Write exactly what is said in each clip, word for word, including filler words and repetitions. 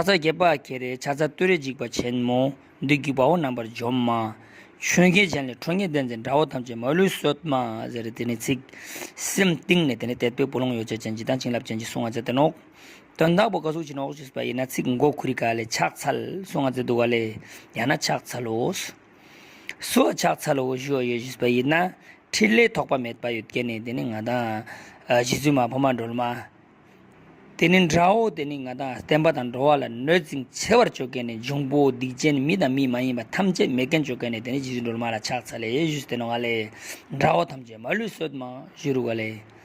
ཕྱག་འཚལ་བརྒྱད་པ་ཁྱེར་རེ། ཕྱག་འཚལ་ཏུ་རེའི་འཇིགས་པ་ཆེན་མོ། བདུད་ཀྱི་དཔའ་བོ་རྣམ་པར་འཇོམས་མ། ཆོས་རྒྱལ་ཞལ་ནས་ཁྲོ་གཉེར་ལྡན་མཛད། དགྲ་བོ་ཐམས་ཅད་མ་ལུས་གསོད་མ་ཟེར་ཏེ་ནི་ཚིག་སེམས་གཏིང་ནས་ཏེ་ནི་དད་པའི་བུ་ལོང་ཡོད་ཅན་ཅན་ཅིག་དང་བྱིན་རླབས་ཅན་ཅིག་གསུང་ང་མཛད་དེ་ནོག། དོན་དག་པོ་ག་ཟུག་ཅིག་ནོག་ཞུས་པ་ཡིན་ན་ཚིག་མགོ་ཁུ་རི་ཀ་ལས་ཕྱག་འཚལ་གསུང་ང་མཛད་འདུག་ག་ལས་ཡང་ན་ཕྱག་འཚལ་ལོ། སུ་ལ་ཕྱག་འཚལ་ལོ་ཞུ་བ་ཡོད་ཞུས་པ་ཡིན་ན་ཕྲིན་ལས་ཐོགས་པ་མེད་པ་ཡོད་མཁན་ནི་ཏེ་ནི་ང་དང་རྗེ་བཙུན་མ་ཕ་མ་སྒྲོལ་མ། ཏེ་ནི་དགྲ་བོ་ཏེ་ནི་ང་དང་བསྟན་པ་དང་འགྲོ་བ་ལ་གནོད་འཚེ་ཆེ་བར་བཅོ་མཁན་ནི་འབྱུང་པོ་སྡིག་ཅན་མི་དང་མི་མ་ཡིན་པ་ཐམས་ཅད་མེད་མཁན་བཅོ་མཁན་ནི་ཏེ་ནི་རྗེ་བཙུན་སྒྲོལ་མ་ལ་ཕྱག་འཚལ་ལེ་ཞུས་ཏེ་ནོག་ག་ལས། དགྲ་བོ་ཐམས་ཅད་མ་ལུས་གསོད་མ་ཞུ་རུ་ག་ལས།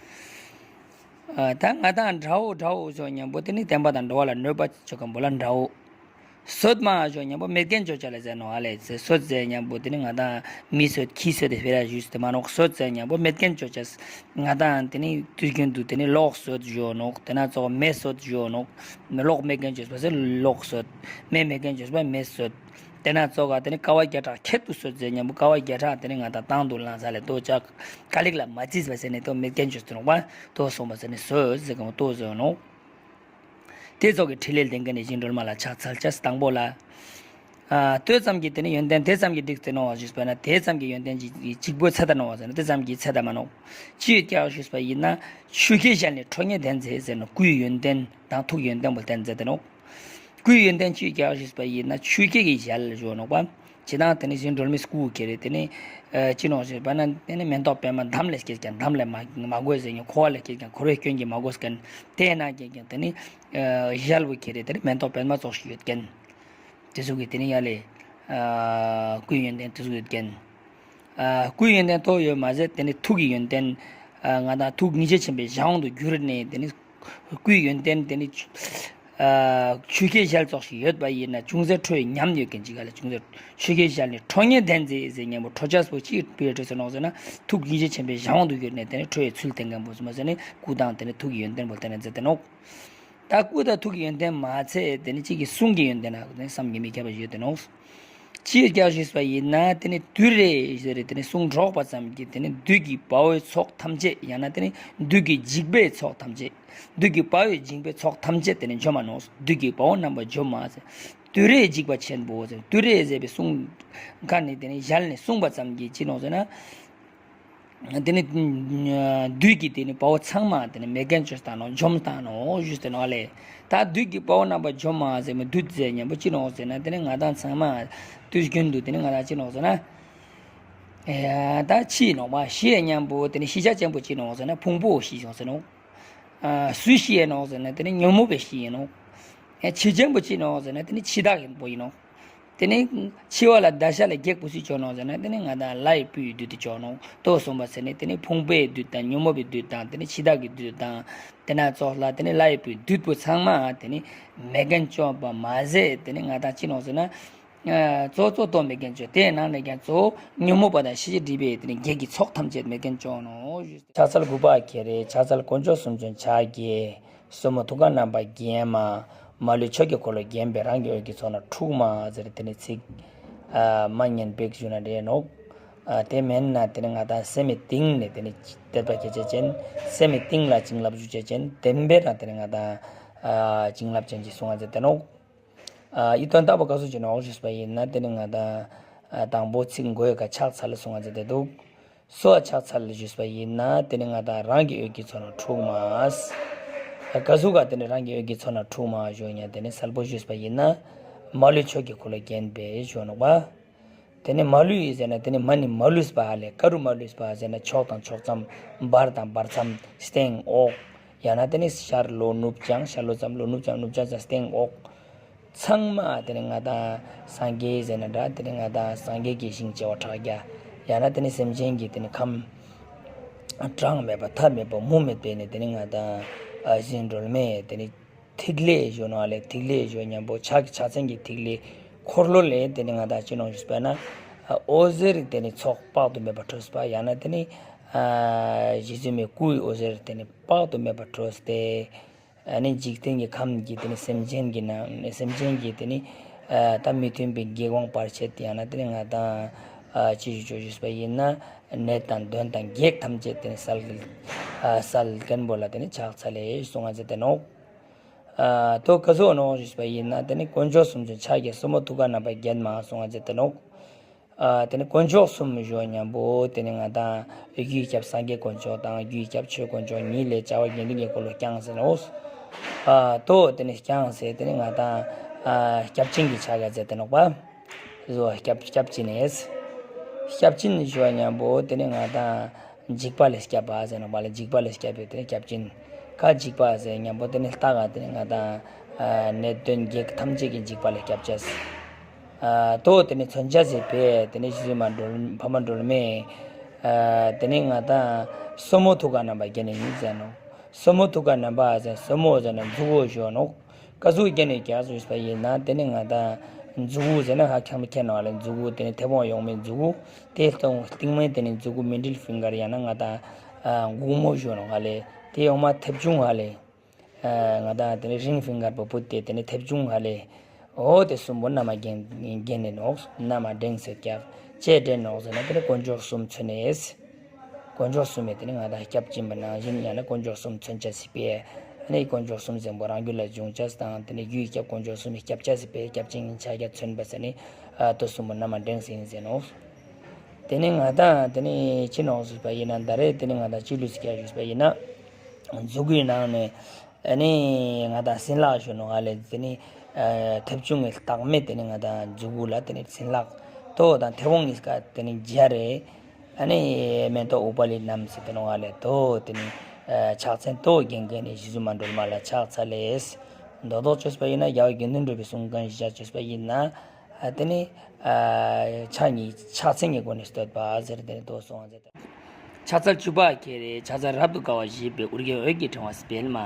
ཨ་ད་ང་དང་དགྲ་བོ་དགྲ་བོ་ཞུ་མཉམ་པོ་ཏེ་ནི་བསྟན་པ་དང་འགྲོ་བ་ལ་གནོད་པ་བཅོ་མཁན་པོ་ལ་དགྲ་བོ། གསོད་མ་ཞུ་མཉམ་པོ་མེད་མཁན་བཅོ་ཅེས་ལ་ཟེར་ནོག་ག་ལས། གསོད་ཟེར་མཉམ་པོ་ཏེ་ནི་ང་དང་མི་གསོད་ཁྱི་གསོད་དེ་སྤེ་ར་ཞུས་ཏེ་མ་ནོག། གསོད་ཟེར་མཉམ་པོ་མེད་མཁན་བཅོ་ཅེས། ང་དང་ཏེ་ནི་དུས་རྒྱུན་དུ་ཏེ་ནི་ལོག་གསོད་ཞུ་ནོག། ཏེ་ན་ཙོགས་མེ་གསོད་ཞུ་ནོག། ལོག་མེད་མཁན་བཅོས་པ་ཟེར་ལོག་གསོད། མེ་མེད་མཁན་བཅོས་པ་མེ་གསོད། ཏེ་ན་ཙོགས་ཏེ་ནི་ཀ་བ་བརྒྱ་ཕྲག་ཁྱད་དུ་གསོད་ཟེར་མཉམ་པོ་ཀ་བ་བརྒྱ་ཕྲག་ཏེ་ནི་ང་དང་དང་དུ་བླངས་ས་ལས་ལྟོ་ཅག་ཀ་ལིག་ལ་མ་བརྩིས་པ་ཟེར་ནས་ལྟོ་མེད་མཁན་བཅོས་ཏེ་ནོག་པ། ལྟོ་སོང་པ་ཟེར་ནས་གསོད་ཟེར་གང་ལྟོ་ཟེར་ནོག། ཏེ་ཙོགས་ཀྱི་ཕྲིན་ལས་ལྡན་མཁན་ནི་རྗེ་བཙུན་སྒྲོལ་མ་ལ་ཕྱག་འཚལ་ཅེས་དང་པོ་ལ། ཨ་ལྟོས་ཙམ་གྱིས་ཏེ་ནི་ཡོན་ཏན་ཏེ་ཙམ་གྱིས་འགྲིག་སྟེ་ནོག་ཞུས་པ་ན་ཏེ་ཙམ་གྱིས་ཡོན་ཏན་གཅིག་གཅིག་པོ་ཚད་ད་ནོག་ཟེར་ན་ཏེ་ཙམ་གྱིས་ཚད་ད་མ་ནོག། ཅི་ཡོད་ཀྱག་ཞུས་པ་ཡིན་ན་ཆོས་རྒྱལ་ཞལ་ནས་ཁྲོ་གཉེར་ལྡན་མཛད་ཟེར་ན་སྐུའི་ཡོན་ཏན་དང་ཐུགས་ཡོན་ཏན་པོ་ལྡན་མཛད་དེ་ནོག། སྐུའི་ཡོན་ཏན་ཅི་ཡོད་ཀྱག་ཞུས་པ་ཡིན་ན་ཆོས་རྒྱལ་གྱི་ཞལ་ཞུ་ནོག་པ། ཅི་དང་ཏེ་ནི་རྗེ་བཙུན་སྒྲོལ་མའི་སྐུ་ཁྱེར་རེ་ཏེ་ནི་ཨ་ཅི་ནོག་ཞུས་པ་ན་ཏེ་ནི་མེ་ཏོག་པདྨ་འདམ་ལས་སྐྱེས་ཀྱང་འདམ་ལས་མ་མ་གོས་ཟེར་ཉོ་འཁོར་བ་ལས་སྐྱེས་ཀྱང་འཁོར་བའི་སྐྱོན་གྱིས་མ་གོས་མཁན་ཏེ་ན་སྐྱེས་ཀྱང་ཏེ་ནི་ཨ་ཞལ་བོ་ཁྱེར་རེ་ཏེ་ནི་མེ་ཏོག་པདྨ་ཙོགས་ཤིག་ཡོད་མཁན། ཏེ་ཟུག་གི་ཏེ་ནི་ཡ་ལས་ཨ་སྐུའི་ཡོན་ཏན་ཏེ་ཟུག་ཡོད་མཁན། ཨ་སྐུའི་ཡོན་ཏན་ཏོ་ཡོད་མ་ཟད་ཏེ་ནི་ཐུགས་ཀྱི་ཡོན་ཏན་ཨ་ང་དང་ཐུགས་སྙིང་རྗེ་ཆེན་པོའི་གཞན་དབང་དུ་གྱུར་ནས་ཏེ་ནི་སྐུའི་ཡོན་ཏན་ཏེ་ནི་ཨ་ཆོས་རྒྱལ་ཞལ་ཙོགས་ཤིག་ཡོད་པ་ཡིན་ན་ཅུང་ཟད་ཁྲོ་བའི་ཉམས་ཡོད་མཁན་ཅིག་ག་ལས་ཅུང་ཟད་ཆོས་རྒྱལ་ཞལ་ནས་ཁྲོ་གཉེར་ལྡན་མཛད་ཟེར་མཉམ་པོ་ཁྲོ་ཅེས་པོ་ཅི་སྤེ་ར་ཁྲོས་ཟེར་ནོག་ཟེར་ན་ཐུགས་སྙིང་རྗེ་ཆེན་པོའི་གཞན་དབང་དུ་གྱུར་ནས་ཏེ་ནི་ཁྲོ་བའི་ཚུལ་བསྟན་མཁན་པོ་ཟེར་མ་ཟེར་ནི་སྐུ་དང་ཏེ་ནི་ཐུགས་ཀྱི་ཡོན་ཏན་པོ་ཏེ་ནི་མཛད་དེ་ནོག། ད་སྐུ་དང་ཐུགས་ཀྱི་ཡོན་ཏན་མ་ཚད་ཏེ་ནི་གཅིག་གི་གསུང་གི་ཡོན་ཏན་ན་ཏེ་ནི་བསམ་གྱིས་མི་ཁྱབ་པ་ཡོད་དེ་ནོག། ཅི་ཡོད་ཀྱག་ཞུས་པ་ཡིན་ན་ཏེ་ནི་ཏུ་རེ་ཟེར་རེ་ཏེ་ནི་གསུང་སྒྲོག་པ་ཙམ་གྱིས་ཏེ་ནི་བདུད་ཀྱི་དཔའ་བོའི་ཚོགས་ཐམས་ཅད་ཡང་ན་ཏེ་ནི་བདུད་ཀྱི་འཇིགས་པའི་ཚོགས་ཐམས་ཅད་བདུད་ཀྱི་དཔའ་བོའི་འཇིགས་པའི་ཚོགས་ཐམས་ཅད་ཏེ་ནི་འཇོམས་མ་ནོག། བདུད་ཀྱི་དཔའ་བོ་རྣམ་པར་འཇོམས་མ་ཟེར། ཏུ་རེའི་འཇིགས་པ་ཆེན་པོ་ཟེར་ཏུ་རེ་ཟེར་བའི་གསུང་ཁ་ནས་ཏེ་ནི་ཞལ་ནས་གསུངས་པ་ཙམ་གྱིས་ཅི་ནོག་ཟེར་ན། ཏེ་ནི་བདུད་ཀྱི་ཏེ་ནི་དཔའ་བོ་ཚང་མ་ཏེ་ནི་མེད་མཁན་བཅོས་བཏང་ནོག་འཇོམས་བཏང་ནོག་ཞུས་ཏེ་ནོག་ལེ། ད་བདུད་ཀྱི་དཔའ་བོ་རྣམ་པ་འཇོམས་མ་ཟེར་མི་བདུད་ཟེར་མཉམ་པོ་ཅི་ནོག་ཟེར་ན་ཏེ་ནི་ང་དང་ཚང་མ་དུས་རྒྱུན་དུ་ཏེ་ནི་ང་དང་ཅི་ནོག་ཟེར་ན། ཨེ་ད་ཤི་ནོག་པ། ཤི་ཡ་མཉམ་པོ་ཏེ་ནི་ཤི་ཆ་ཅན་པོ་ཅི་ནོག་ཟེར་ན་ཕུང་པོ་ཤི་ཡོང་ཟེར་ནོག། ཨ་སུ་ཤི་ཡ་ནོག་ཟེར་ན་ཏེ་ནི་ཉོན་མོངས་པའི་ཤི་ཡ་ནོག། ཨེ་འཆི་ཅན་པོ་ཅི་ནོག་ཟེར་ན་ཏེ་ནི་འཆི་བདག་ཡིན་པོ་ཡིན་ནོག། ཏེ་ནི་འཆི་བ་ལ་བདའ་ཤ་ལ་གེགས་པོ་སུས་བཅོ་ནོག་ཟེར་ན་ཏེ་ནི་ང་དང་ལྷའི་བུའི་བདུད་དེ་བཅོ་ནོག། ལྟོས་སོང་པ་ཟེར་ནི་ཏེ་ནི་ཕུང་པོའི་བདུད་དང་ཉོན་མོངས་པའི་བདུད་དང་ཏེ་ནི་འཆི་བདག་གི་བདུད་དང་ཏེ་ན་ཙོགས་ལ་ཏེ་ནི་ལྷའི་བུའི་བདུད་པོ་ཚང་མ་ཏེ་ནི་མེད་མཁན་བཅོ་བ་མ་ཟད་ཏེ་ནི་ང་དང་ཅི་ནོག་ཟེར་ན། ཨ་གཙོ་གཙོ་ལྟོ་མེད་མཁན་བཅོ་དེའི་ནང་ནས་ཀྱང་གཙོ་བོ་ཉོན་མོངས་པ་དང་ཤེས་བྱའི་སྒྲིབ་པའི་ཏེ་ནི་བགེགས་ཀྱི་ཚོགས་ཐམས་ཅད་མེད་མཁན་བཅོ་ནོག། ཕྱག་འཚལ་དགུ་པ་ཁྱེར་རེ། ཕྱག་འཚལ་དཀོན་མཆོག་གསུམ་མཚོན་ཕྱག་རྒྱའི། སོར་མོས་ཐུགས་ཀར་རྣམ་པར་བརྒྱན་མ། མ་ལུས་ཆོས་ཀྱི་འཁོར་ལོས་བརྒྱན་པའི། རང་གི་འོད་ཀྱི་ཚོགས་རྣམས་འཁྲུགས་མ་ཟེར་ཏེ་ནི་ཚིག་ཨ་མ་ཉན་པེག་ཞུ་ན་འདྲེ་ནོག། ཨ་དེ་མེན་ན་ཏེ་ནི་ང་དང་སེམས་མི་གཏིང་ནས་ཏེ་ནི་དད་པ་སྐྱེ་ཅེས་ཅན། སེམས་མི་གཏིང་ལ་བྱིན་རླབས་ཞུ་ཅེས་ཅན། དེན་པེ་རང་ཏེ་ནི་ང་དང་ཨ་བྱིན་རླབས་ཅན་ཅིག་གསུང་ང་མཛད་དེ་ནོག། ཨ་ཡི་དོན་དག་པོ་ག་ཟུག་ཅིག་ནོག་ཞུས་པ་ཡིན་ན་ཏེ་ནི་ང་དང་ཨ་དང་པོ་ཚིག་མགོའི་ཀ་ཕྱག་འཚལ་གསུང་ང་མཛད་དེ་འདུག། སུ་ལ་ཕྱག་འཚལ་ཞུས་པ་ཡིན་ན་ཏེ་ནི་ང་དང་རང་གི་འོད་ཀྱི་ཚོགས་རྣམས་འཁྲུགས་མ། ཨ་ག་ཟུག་ག་ཏེ་ནི་རང་གི་འོད་ཀྱི་ཚོགས་རྣམས་འཁྲུགས་མ་ཞུ་ཡིན་ན་ཏེ་ནི་གསལ་པོ་ཞུས་པ་ཡིན་ན་མ་ལུས་ཆོས་ཀྱི་འཁོར་ལོས་བརྒྱན་པའི་ཞུ་ནོག་པ། ཏེ་ནི་མ་ལུས་ཟེར་ན་ཏེ་ནི་མ་ནི་མ་ལུས་པ་ལས་ག་རུ་མ་ལུས་པ་ཟེར་ན་ཕྱོགས་དང་ཕྱོགས་མཚམས་བར་དང་བར་མཚམས་སྟེང་འོག། ཡང་ན་ཏེ་ནི་ཤར་ལྷོ་ནུབ་བྱང་ཤར་ལྷོ་མཚམས་ལྷོ་ནུབ་བྱང་ནུབ་བྱང་མཚམས་སྟེང་འོག། ཚང་མ་ཏེ་ནི་ང་དང་སངས་རྒྱས་ཟེར་ན་འདྲ་ཏེ་ནི་ང་དང་སངས་རྒྱས་ཀྱི་ཞིང་བྱེ་བ་ཕྲག་བརྒྱ། ཡང་ན་ཏེ་ནི་སེམས་ཅན་གྱི་ཏེ་ནི་ཁམས་གྲངས་མེད་པ་མཐའ་མེད་པ་མུ་མེད་པའི་ནི་ཏེ་ནི་ང་དང་ཨ་རྗེ་བཙུན་སྒྲོལ་མའི་ཏེ་ནི་ཐིག་ལེ་ཞུ་ནོག་ལེ། ཐིག་ལེ་ཞུ་མཉམ་པོ་ཕྱག་གི་ཕྱག་མཚན་གྱི་ཐིག་ལེ་འཁོར་ལོ་ལས་ཏེ་ནི་ང་དང་ཅི་ནོག་ཞུས་པ་ན་ཨ་འོད་ཟེར་ཏེ་ནི་ཚོགས་དཔག་ཏུ་མེད་པ་འཕྲོས་པ་ཡང་ན་ཏེ་ནི་ཨ་རྗེ་བཙུན་མའི་སྐུའི་འོད་ཟེར་ཏེ་ནི་དཔག་ཏུ་མེད་པ་འཕྲོས་ཏེ་ཨ་ནི་འཇིག་རྟེན་གྱི་ཁམས་ཀྱི་ཏེ་ནི་སེམས་ཅན་གྱི་ནང་སེམས་ཅན་གྱི་ཏེ་ནི་ཨ་ད་མི་མཐུན་པའི་གེགས་དང་བར་ཆད་ཡང་ན་ཏེ་ནི་ང་དང་ཨ་ཅི་ཞུ་ཅོ་ཞུས་པ་ཡིན་ན་ནད་དང་གདོན་དང་བགེགས་ཐམས་ཅད་ཏེ་ནི་སེལ་ཨ་སེལ་མཁན་པོ་ལ་ཏེ་ནི་ཕྱག་འཚལ་ལེ་གསུང་ང་མཛད་དེ་ནོག། ཨ་དོ་ཀ་ཟུག་ནོག་ཞུས་པ་ཡིན་ན་དེ་ནི་དཀོན་མཆོག་གསུམ་མཚོན་ཕྱག་རྒྱ་སོར་མོ་ཐུགས་ཀ་རྣམ་པར་བརྒྱན་མ་གསུང་བ་མཛད་དེ་ནོག་ཨ་དེ་ནི་དཀོན་མཆོག་གསུམ་ཞུ་བ་མཉམ་པོ་དེ་ནི་ང་དང་རྒྱུའི་སྐྱབས་སངས་རྒྱས་དཀོན་མཆོག་དང་རྒྱུའི་སྐྱབས་ཆོས་དཀོན་མཆོག་གཉིས་ལས་བྱ་བ་དགེ་འདུན་གྱི་འཁོར་ལོ་བསྐྱངས་ཟེར་ནོག་ཨ་དོ་དེ་ནི་བསྐྱངས་ཟེར་དེ་ནི་ང་དང་ཨ་སྐྱབས་ཆེན་གྱི་ཕྱག་རྒྱ་མཛད་དེ་ནོག་པ། བཟོ་སྐྱབས་སྐྱབས་ཆེན་ཨེས། སྐྱབས་ཆེན་ཞུ་བ་མཉམ་པོ་དེ་ནི་ང་དང་འཇིགས་པ་ལས་སྐྱབས་པ་ཟེར་ནོག་པ་ལ། འཇིགས་པ་ལས་སྐྱབས་པའི་དེ་ནི་སྐྱབས་ཆེན། ཁ་འཇིགས་པ་ཟེར་མཉམ་པོ་དེ་ནི་ལྟ་ག་དེ་ནི་ང་དང་ཨ་ནད་གདོན་བགེགས་ཐམས་ཅད་ཀྱི་འཇིགས་པ་ལས་སྐྱབས་ཅེས། ཨ་དོ་དེ་ནི་མཚོན་ཅེས་སི་ཕིའ་དེ་ནི་རྗེ་བཙུན་མ་སྒྲོལ་འཕགས་མ་སྒྲོལ་མས། ཨ་དེ་ནི་ང་དང་སོར་མོ་ཐུགས་ཀ་རྣམ་པར་བརྒྱན་ནས་ཡིན་ཟེར་ནོག་སོར་མོ་ཐུགས་ཀ་རྣམ་པར་ཟེར་སོར་མོ་ཟེར་ན་མཛུ་གུ་ཞུ་ནོག་ཀ་ཟུག་བརྒྱན་ནས་ཀྱག་ཞུས་པ་ཡིན་ན་དེ་ནི་ང་དང་མཛུ་གུ་ཟེར་ན་ཧ་ཁྱང་མི་ཁྱེར་ནོག་ཨ་ལེ། མཛུ་གུ་དེ་ནི་མཐེ་བོང་ཡོང་མི་མཛུ་གུ་དེ་སྟོང་སྟིང་མའི་དེ་ནི་མཛུ་གུ་མི་ཌལ་ཕིང་གར་ཡང་ན་ང་དང་ཨ་གུང་མོ་ཞུ་ནོག་ཨ་ལེ། དེ་ཡོང་མ་མཐེབ་ཆུང་ཧ་ལེ། ཨ་ང་དང་དེ་ནི་རིང་ཕིང་གར་པོ་ཕུད་དེ་དེ་ནི་མཐེབ་ཆུང་ཧ་ལེ། འོ་དེ་གསུམ་པོ་རྣམ་པར་བརྒྱན་བརྒྱན་ནས་ནོག་རྣམ་པར་བསྒྲེངས་ཟེར་ཀྱག་ཅེས་བསྒྲེངས་ནོག་ཟེར་ན་དེ་ནི་དཀོན་མཆོག་གསུམ་མཚོན་ནས། དཀོན་མཆོག་གསུམ་མེད་དེ་ནི་ང་དང་སྐྱབས་ཆེན་པོ་ནང་བཞིན་ཡང་ན་དཀོན་མཆོག་གསུམ་མཚོན་ཅེས་སི་ཕིའ། ཨ་ནི་དཀོན་མཆོག་གསུམ་ཟེར་པོ་རང་རྒྱུད་ལ་འབྱུང་ཅེས་དང་དེ་ནི་རྒྱུའི་སྐྱབས་དཀོན་མཆོག་གསུམ་མི་སྐྱབས་ཅེས་སི་ཕིའ་སྐྱབས་ཆེན་གྱི་ཕྱག་རྒྱ་མཚོན་པ་ཟེར་ནི་ཨ་དོ་གསུམ་པོ་རྣམ་པར་བསྒྲེངས་ཟེར་ཡིན་ཟེར་ནོག་དེ་ནི་ང་དང་དེ་ནི་ཅི་ནོག་ཞུས་པ་ཡིན་ན་ད་རེས་དེ་ནི་ང་དང་ཅི་ལུས་ཀྱག་ཞུས་པ་ཡིན་ན་མཛུ་གུའི་ནང་ནས། ཨ་ནི་ང་དང་སྲིན་ལག་ཞུ་ནོག་ཨ་ལེ། དེ་ནི་ཨ་མཐེབ་ཆུང་གི་ལྟག་མའི་དེ་ནི་ང་དང་མཛུ་གུ་ལ་དེ་ནི་སྲིན་ལག་དོ་དང་མཐེ་བོང་གཉིས་ཀ་དེ་ནི་རྒྱ་རེ། ཨ་ནི་མེ་ཏོག་ཨུཏྤལ་བསྣམས་ཟེར་དེ་ནོག་ཨ་ལེ། དོ་དེ་ནི་ཨ་ཕྱག་མཚན་དོ་བརྒྱན་བརྒྱན་ནས་རྗེ་བཙུན་མ་སྒྲོལ་མ་ལ་ཕྱག་འཚལ་ལེ། མདོར་དོ་བཅོས་པ་ཡིན་ན་རྒྱལ་བ་དགེ་འདུན་གྲུབ་པའི་གསུང་གང་ཞིག་བཅོས་པ་ཡིན་ན་ཨ་དེ་ནི་ཨ་ཕྱག་གཉིས་ཕྱག་མཚན་གྱི་སྒོ་ནས་བསྟོད་པ་ཟེར་དེ་ནི་དོ་གསུངས་ཟེར། ཕྱག་འཚལ་བཅུ་པ་ཁྱེར་རེ། ཕྱག་འཚལ་རབ་ཏུ་དགའ་བ་བཞད་པའི། ཨོ་རྒྱན་འོད་ཀྱི་ཕྲེང་བ་སྤེལ་མ།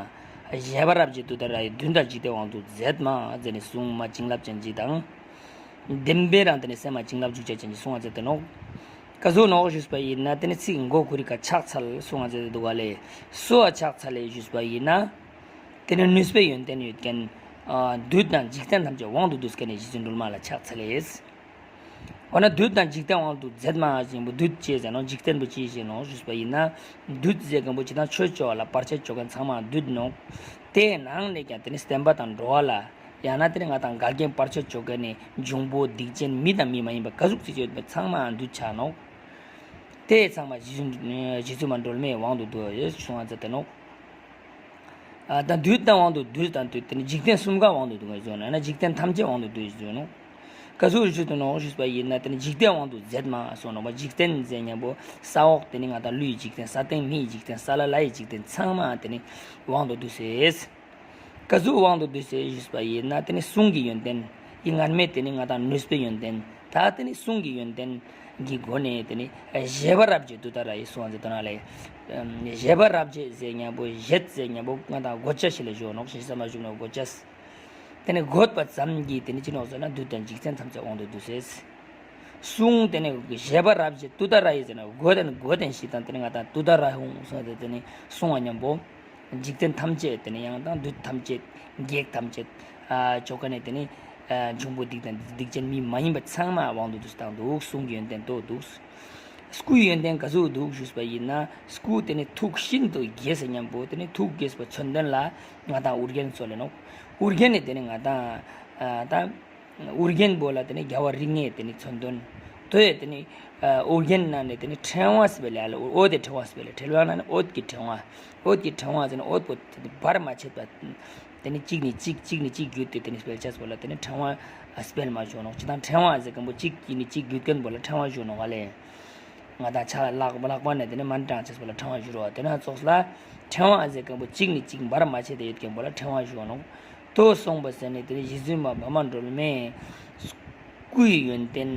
བཞད་པ་རབ་བརྒྱས་ཏུཏྟཱ་ར་ཡིས། བདུད་དང་འཇིག་རྟེན་དབང་དུ་མཛད་མ། ཟེར་ནས་གསུངས་མ་བྱིན་རླབས་ཅན་ཅིག་དང་། བདེན་པའི་རང་དེ་ནི་སེམས་མ་བྱིན་རླབས་འཇུག་བྱ་ཅན་ཅིག་གསུང་བ་མཛད་དེ་ནོག་ཀ་ཟུག་ནོག་ཞུས་པ་ཡིན་ན་དེ་ནི་ཚིག་མགོ་ཁུ་རི་ཀ་ཕྱག་འཚལ་གསུང་བ་མཛད་དེ་འདུག་ག་ལེ། སུ་ལ་ཕྱག་འཚལ་ལེ་ཞུས་པ་ཡིན་ན། དེ་ནི་ནུས་པའི་ཡོན་ཏན་ཡོད་མཁན། ཨ་བདུད་དང་འཇིག་རྟེན་ཐམས་ཅད་དབང་དུ་བསྡུས་མཁན་ནི་རྗེ་བཙུན་སྒྲོལ་མ་ལ་ཕྱག་འཚལ་ལེ། འོ་ན་བདུད་དང་འཇིག་རྟེན་དབང་དུ་མཛད་མ་ཞེས་པོ་བདུད་ཅེས་ཟེར་ནོག་འཇིག་རྟེན་པོ་ཅི་ཞེས་ནོག་ཞུས་པ་ཡིན་ན། བདུད་ཟེར་མཁན་པོ་ཅི་དང་ཆོས་ཅོ་བ་ལ་བར་ཆད་ཅོ་མཁན་ཚང་མ་བདུད་ནོག་དེའི་ནང་ནས་ཀྱང་དེ་ནི་བསྟན་པ་དང་འགྲོ་བ་ལ་ཡང་ན་དེ་ནི་ང་དང་འགལ་རྐྱེན་བར་ཆད་ཅོ་མཁན་ནི་འབྱུང་པོ་སྡིག་ཅན་མི་དང་མི་མ་ཡིན་པ་ག་ཟུག་ཅིག་ཡོད་པ་ཚང་མ་བདུད་ཆགས་ནོག་དེ་ཚང་མ་རྗེ་བཙུན་རྗེ་བཙུན་མ་སྒྲོལ་མའི་དབང་དུ་འདུ་བ་ཡོད་གསུང་བ་མཛད་དེ་ནོག་ཨ་ད་བདུད་དང་དབང་དུ་བསྡུས་དང་བདུད་དེ་ནི་འཇིག་རྟེན་གསུམ་ཀ་དབང་དུ་བསྡུ་བ་ཞུ་ནོག་ན་འཇིག་རྟེན་ཐམས་ཅད་དབང་དུ་བསྡུ་ཞུ་ནོག་ཀ་ཟུག་ཞུ་དུ་ནོག་ཞུས་པ་ཡིན་ན་དེ་ནི་འཇིག་རྟེན་དབང་དུ་མཛད་མ་གསུངས་ནོག་པ། འཇིག་རྟེན་ཟེར་མཁན་པོ་ས་འོག་དེ་ནི་ང་དང་ཀླུའི་འཇིག་རྟེན་ས་སྟེང་མིའི་འཇིག་རྟེན་ས་བླ་ལྷའི་འཇིག་རྟེན་ཚང་མ་དེ་ནི་དབང་དུ་བསྡུས་སེ། ཀ་ཟུག་དབང་དུ་བསྡུས་སེ་ཞུས་པ་ཡིན་ན་དེ་ནི་གསུང་གི་ཡོན་ཏན། ཡིན་ངར་མེད་དེ་ནི་ང་དང་ནུས་པའི་ཡོན་ཏན། ད་དེ་ནི་གསུང་གི་ཡོན་ཏན་གྱི་སྒོ་ནས་དེ་ནི་བཞད་པ་རབ་བརྒྱས་ཏུཏྟཱ་ར་ཡིས་གསུང་བ་མཛད་དེ་ནོག་ལེ། བཞད་པ་རབ་བརྒྱས་ཟེར་མཁན་པོ་བཞད་ཟེར་མཁན་པོ་ང་དང་དགོད་བྱ་ཞིག་ལ་ཞུ་ནོག་ཞེས་བསམ་པ་བཞུགས་ནོག་དགོད་བྱ། དེ་ནི་དགོད་པ་ཙམ་གྱིས་དེ་ནི་ཅི་ནོག་ཟེར་ན་བདུད་དང་འཇིག་རྟེན་ཐམས་ཅད་དབང་དུ་བསྡུས་སེ། གསུང་དེ་ནི་བཞད་པ་རབ་བརྒྱས་ཏུཏྟཱ་ར་ཡིས་ཟེར་ན་དགོད་དེ་ནི་དགོད་དེ་ཞིག་དང་དེ་ནི་ང་དང་ཏུཏྟཱ་ར་ཧཱུྃ་གསུང་དེ་དེ་ནི་གསུང་བ་མཉམ་པོ། འཇིག་རྟེན་ཐམས་ཅད་དེ་ནི་ཡང་དང་བདུད་ཐམས་ཅད་བགེགས་ཐམས་ཅད་ཨ་ཅོ་མཁན་ནི་དེ་ནི་ཨ་འབྱུང་པོ་སྡིག་དང་སྡིག་ཅན་མི་མ་ཡིན་པ་ཚང་མ་དབང་དུ་བསྡུས་བཏང་འདུག་གསུང་གི་ཡོན་ཏན་དོ་འདུག་སྐུའི་ཡོན་ཏན་ག་ཟུག་འདུག་ཞུས་པ་ཡིན་ན་སྐུ་དེ་ནི་ཐུགས་ཤིན་ཏུ་དགྱེས་ཟེར་མཁན་པོ་དེ་ནི་ཐུགས་དགྱེས་པ་མཚོན་དོན་ལ་ང་དང་ཨོ་རྒྱན་གསོལ་ལེ་ནོག་ཨོ་རྒྱན་ནི་དེ་ནི་ང་དང་ཨ་དང་། ཨོ་རྒྱན་པོ་ལ་དེ་ནི་རྒྱལ་བ་རིགས་ལྔའི་དེ་ནི་མཚོན་དོན། དོ་ཡི་དེ་ནི་ཨོ་རྒྱན་ནང་ནས་དེ་ནི་ཕྲེང་བ་ཟེར་བའི་ལ་ལ་འོད་དེ་ཕྲེང་བ་ཟེར་བའི་ལ་ཕྲེང་བ་ནང་ནས་འོད་ཀྱི་ཕྲེང་བ། འོད་ཀྱི་ཕྲེང་བ་ཟེར་ན་འོད་པོ་དེ་ནི་བར་མ་ཆད་པ། དེ་ནི་གཅིག་ནས་གཅིག་གཅིག་ནས་གཅིག་བརྒྱུད་དེ་དེ་ནི་སྤེལ་ཆས་པོ་ལ་དེ་ནི་ཕྲེང་བ་སྤེལ་མ་ཞུ་ནོག་ཅི་དང་ཕྲེང་བ་ཟེར་མཁན་པོ་གཅིག་ནས་གཅིག་བརྒྱུད་མཁན་པོ་ལ་ཕྲེང་བ་ཞུ་ནོག་ལེ། ང་དང་ཕྱག་ལག་ལག་པ་ནས་དེ་ནི་མན་དྲངས་ཆས་པོ་ལ་ཕྲེང་བ་ཞུ་རོགས། དེ་ན་ཙོགས་ལ་ཕྲེང་བ་ཟེར་མཁན་པོ་གཅིག་ནས་གཅིག་བར་མ་ཆད་དེ་ཡོད་མཁན་པོ་ལ་ཕྲེང་བ་ཞུ་ནོག་དོ་གསུངས་པ་ཟེར་ནས་དེ་ནི་རྗེ་བཙུན་མ་འཕགས་མ་སྒྲོལ་མའི་སྐུའི་ཡོན་ཏན་